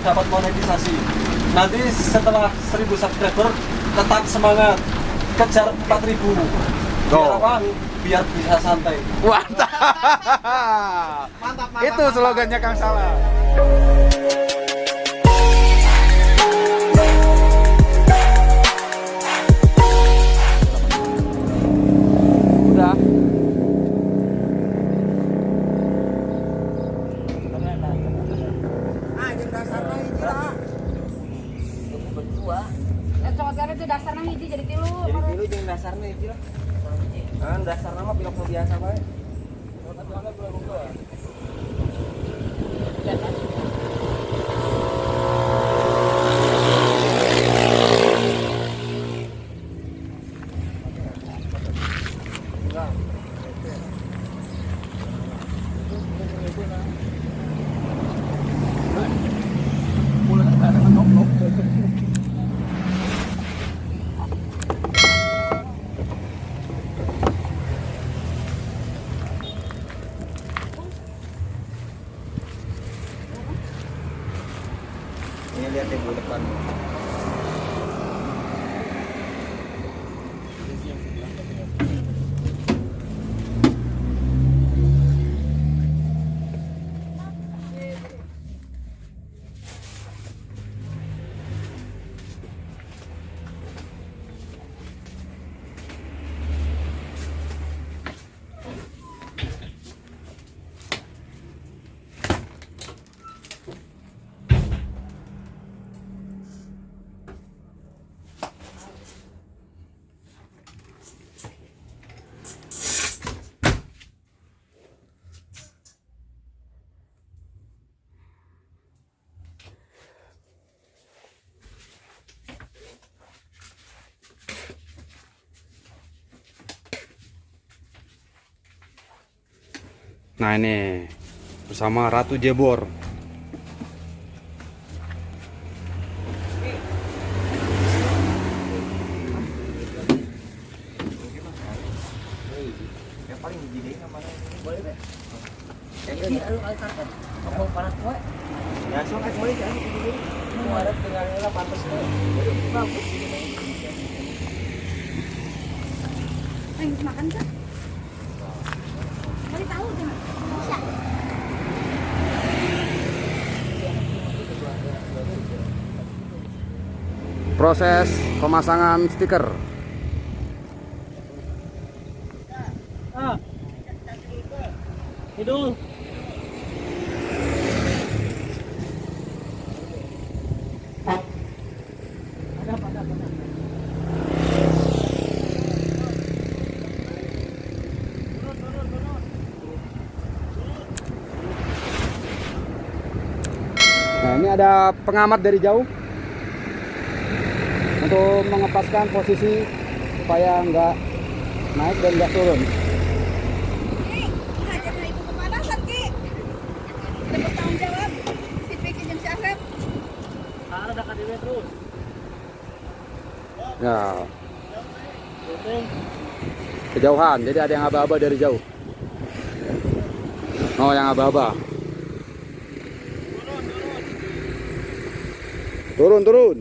dapat monetisasi. Nanti setelah 1000 subscriber tetap semangat kejar 4000. Biar apa? Biar bisa santai. Mantap. Mantap, mantap. Itu slogannya Kang Salah. Udah. Ah, jeung dasarna hiji lah. Berdua. Coklat itu dasarnya hiji jadi tilu. Jadi tilu jeung dasarna hiji lah. Ah, dasarna mah pilok biasa bae. Ini lihat ibu depan. Nah ini bersama Ratu Jebor. Yang paling hiji deui namanya. Boleh deh. Ini aduh kali karpet. Aku panas poe. Ya sok atuh meuli kan hiji deui. Nu arep tinggal heula pantes we. Bagus. Ayo makan kan? Kali tahu jangan. Bisa. Proses pemasangan stiker. Ah. Hidung. Nah ini ada pengamat dari jauh untuk mengepaskan posisi supaya nggak naik dan nggak turun. Ki, ngajarnya itu kepanasan, Ki. Kita bertanggung jawab. Si Piki jeung si Asep. Ada KDW terus. Ya. Kejauhan, jadi ada yang aba-aba dari jauh. Oh, yang aba-aba. Turun, turun.